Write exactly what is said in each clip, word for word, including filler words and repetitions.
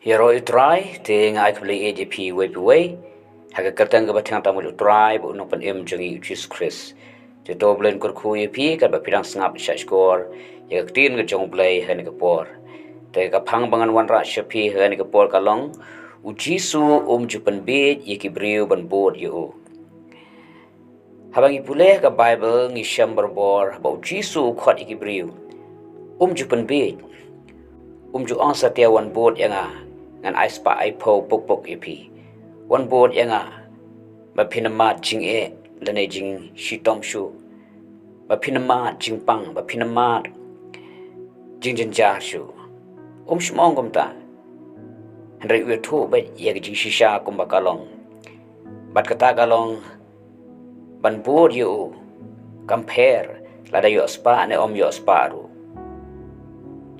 Ïaroh ïa u Trai, te nga ai khublei ïa phi uwei pa uwei ha ka kyrteng kaba thiang tam u Trai bad u Nongpynim jong ngi u Jisu Khrist. Te to U Blei un kyrkhu ïa phi katba phi dang sngap shah shkor ïa ka ktien ka jong U Blei ha kane ka por. Te ka phang ba ngan wanrah sha phi ha kane ka por ka long, U Jisu um ju pynbiej ïa ki briew ban bud ïa u. Haba ngi pule ha ka Baibl ngi shem barabor ba U Jisu u khot ïa ki briew, um ju pynbiej. Um ju ong satia, wan bud ïa nga, ngan ai spah ai phew puk puk ïa phi. Wan bud ïa nga ba phin ym mad jingeh lane jingshitom shuh, ba phin ym mad jingpang, ba phin ym mad jingjynjar shuh. Um shym ong kumta. Hynrei u ïathuh beit ïa ka jingshisha kumba ka long. Bad kata ka long ban bud ïa u, kam pher lada ïoh spah ne ym ïoh spah ruh,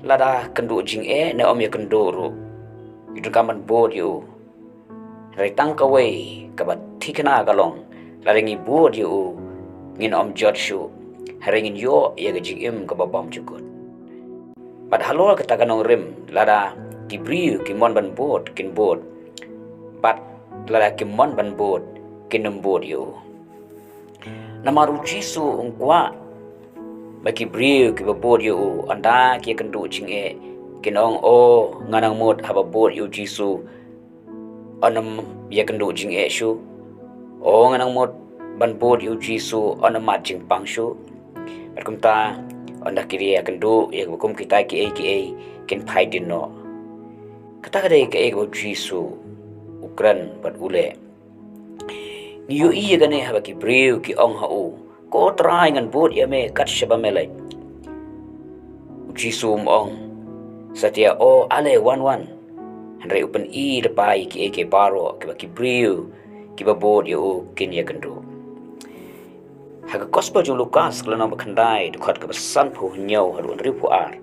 lada kynduh jingeh ne ym ïakynduh ruh, ngi donkam ban bud ïa u. Hynrei tang kawei kaba thikna ka long, lada ngi bud ïa u, ngin ym jot shuh, hynrei ngin ïoh ïa ka jingim kaba bymjukut. Bad halor kata ka nongrim, lada ki briew ki mon ban bud, kin bud. Bad lada kim mon ban bud, kin ym bud ïa u. Namar U Jisu um kwah ba ki briew kiba bud ïa u, ynda ki ïakynduh jingeh, kin ong, "O, nga nang mut haba bud ïa U Jisu, yn ym ïakynduh jingeh shuh. O, nga nang mut ban bud ïa U Jisu, yn ym mad jingpang shuh." Bad kumta, ynda ki ïakynduh ïa kaba kum kita kiei kiei, kin phai dien noh. Kata ka dei kaei kaba U Jisu u kren bad u leh. Ngi ïohi ïa kane haba ki briew ki ong ha u, "Ko Trai, ngan bud ïa me kat shaba me leit." U Jisu um ong satia, "O ale, wan wan." Hynrei u pyni da pai ïa kiei kiei baroh kiba ki briew kiba bud ïa u kin ïakynduh. Ha ka Gospel jong u Lukas, ka lynnong ba khyndai, dkhot kaba sanphew hynñiew haduh hynriewphew ar,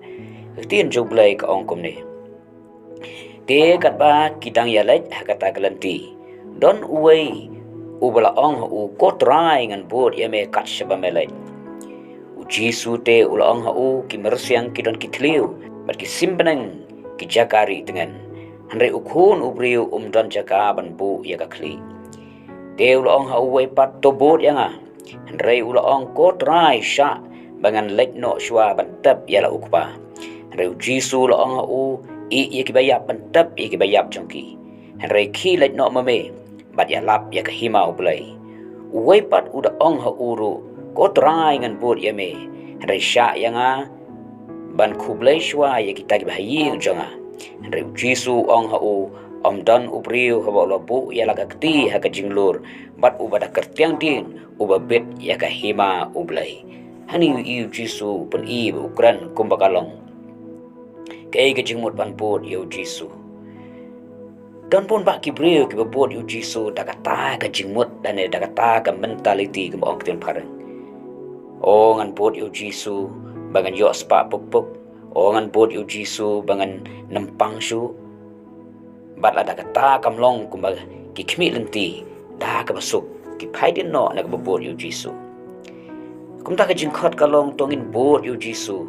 ka ktien jong U Blei ka ong kumne: Te katba ki dang ïaleit ha kata ka lynti, don uwei uba la ong ha u, "Ko Trai, ngan bud ïa me kat shaba me leit." U Jisu te u la ong ha u, "Ki myrsiang ki don ki thliew, bad ki sim bneng ki jaka rieh tngen, hynrei U Khun u briew um don jaka ban buh ïa ka khlieh." Te u la ong ha uwei pat, "To bud ïa nga." Hynrei u la ong, "Ko Trai, shah ba ngan leit noh shuwa ban tep ïa la U Kpa." Hynrei U Jisu u la ong ha u, "Ïeh ïa kiba ïap ban tep ïa kiba ïap jong ki, hynrei khie leit noh ma me bad ïalap ïa ka hima U Blei." Uwei pat u da ong ha u ruh, "Ko Trai, ngan bud ïa me, hynrei shah ïa nga ban khublei shuwa ïa kita kiba ha ïing jong nga." Hynrei U Jisu u ong ha u, "Ym don u briew haba u la buh ïa la ka kti ha ka jinglur bad uba da kyrtiang dien uba bit ïa ka hima U Blei." Hangne u ïohi U Jisu u pyni bad u kren kumba ka long kaei ka jingmut ban bud ïa U Jisu. Don bun bah ki briew kiba bud ïa U Jisu da kata ka jingmut, lane da kata ka mentality, kumba ong ka ktien phareng. "O, ngan bud ïa U Jisu ba ngan ïoh spah puk puk. O, ngan bud ïa U Jisu ba ngan ym pang shuh." Bad lada kata kam long kumba ki khmih lynti, da kaba suk ki phai dien noh na kaba bud ïa U Jisu. Kumta ka jingkhot ka long, to ngin bud ïa U Jisu,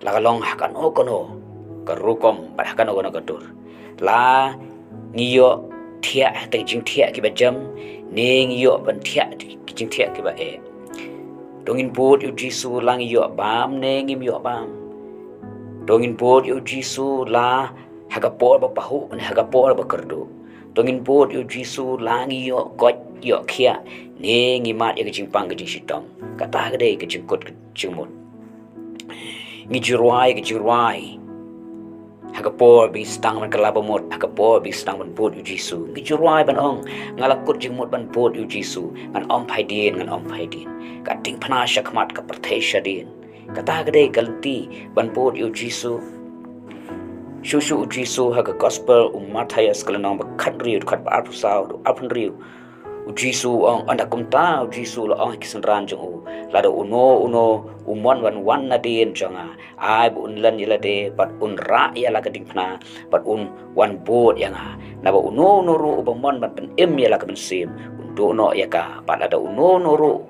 la ka long ha kano kano ka rukom bad ha kano kano ka dur. La ngi ïoh thiah ha ki jingthiah kiba jem, ne ngi ïoh ban thiah ki jingthiah kiba eh. To ngin bud ïa U Jisu la ngi ïoh bam ne ngim ïoh bam. To ngin bud ïa U Jisu la ha ka por ba pahuh ne ha ka por ba kyrduh. To ngin bud ïa U Jisu la ngi ïoh koit ïoh khiah, ne ngi mad ïa ka jingpang ka jingshitom. Kata ka dei ka jingkut ka jingmut. Ngi ju rwai ka jingrwai ha ka por ba ngi sdang ban kylla bamut, ha ka por ba ngi sdang ban bud ïa U Jisu. Ngi ju rwai ban ong, "Nga la kut jingmut ban bud ïa U Jisu, ngan ym phai dien, ngan ym phai dien." Ka diengphna shakhmat, ka pyrthei shadien. Kata ka dei ka lynti ban bud ïa U Jisu. Shuh shuh U Jisu ha ka Gospel u Mathaios, ka lynnong ba khathynriew, dkhot ba arphew saw haduh arphew hynriew. U Jisu u ong, ynda kumta U Jisu u la ong ha ki synran jong u, "Lada uno uno u mon ban wan nadien jong nga, ai ba un len ïa lade bad un rah ïa la ka diengphna bad un wan bud ïa nga. Naba uno uno ruh uba mon ban pynim ïa la ka mynsiem, un duh noh ïa ka. Bad lada uno uno ruh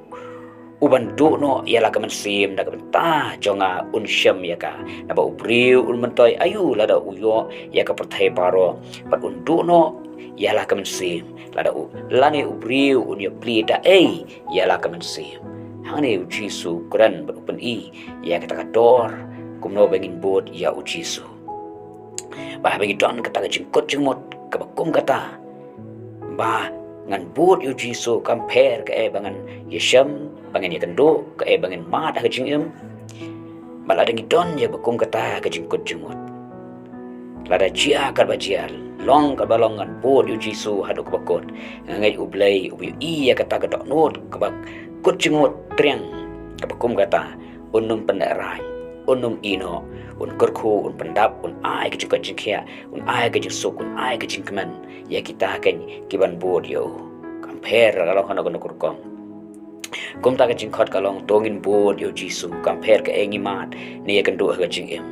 uban duh noh ïa la ka mynsiem na ka bynta jong nga un shem ïa ka. Naba u briew un myntoi aïu lada u ïoh ïa ka pyrthei baroh bad un duh noh ïa la ka mynsiem, lada u, lane u briew un ïoh plie da ei ïa la ka mynsiem. Hangne u Jisu u kren bad u pyni ïa kata ka dor kumno ba ngin bud ïa u Jisu. Ba haba ngi don kata ka jingkut jingmut kaba kum kata, ba ngan bud ïa u Jisu, kam pher kaei ba ngan ïashem, ba ngan ïakynduh, kaei ba ngan mad ha ka jingim. Ba lada ngi don ïa ba kum kata ka jingkut jingmut, lada jia katba jia, long katba long, ngan bud ïa u Jisu haduh kaba kut. Nga ngeit U Blei u ïohi ïa kata ka dohnud kaba kut jingmut triang kaba kum kata. Un ym pynlehrain, un ym ïehnoh, un kyrkhu, un pyndap, un ai ka jingkoit jingkhiah, un ai ka jingsuk, un ai ka jingkmen ïa kita keiñ kiban bud ïa u. Kam pher la ka long hano kano ka rukom. Kumta ka jingkhot ka long, to ngin bud ïa u Jisu, kam pher kaei ngi mad ne ïakynduh ha ka jingim.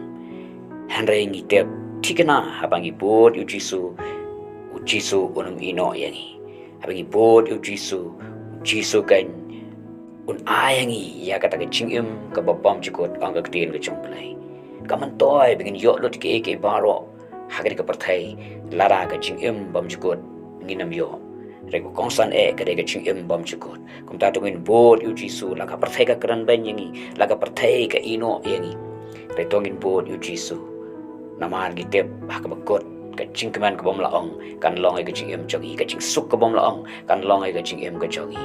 Hynrei ngi tip, thikna haba ngi bud ïa u Jisu, u Jisu un ym ïehnoh ïa ngi. Haba ngi bud ïa u Jisu, u Jisu keiñ un ai ïa ngi ïa kata ka jingim kaba bymjukut, ong ka ktien ka jong U Blei. Kam myntoi ba ngin ïoh lut kiei kiei baroh ha kane ka pyrthei, lada ka jingim bymjukut ngin ym ïoh. Hynrei ka kongsan eh ka dei ka jingim bymjukut. Kumta to ngin bud ïa u Jisu, la ka pyrthei ka kren beiñ ïa ngi, la ka pyrthei ka ïehnoh ïa ngi, hynrei to ngin bud ïa u Jisu. Namar ngi tip ha kaba kut, ka jingkmen ka bym lah ong kan long ïa ka jingim jong ngi, ka jingsuk ka bym lah ong kan long ïa ka jingim ka jong ngi.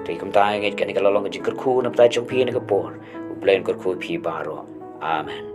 Te kumta nga ngeit kane ka la long ka jingkyrkhu na ka bynta jong phi ha kane ka por. U Blei un kyrkhu ïa phi baroh. Amen.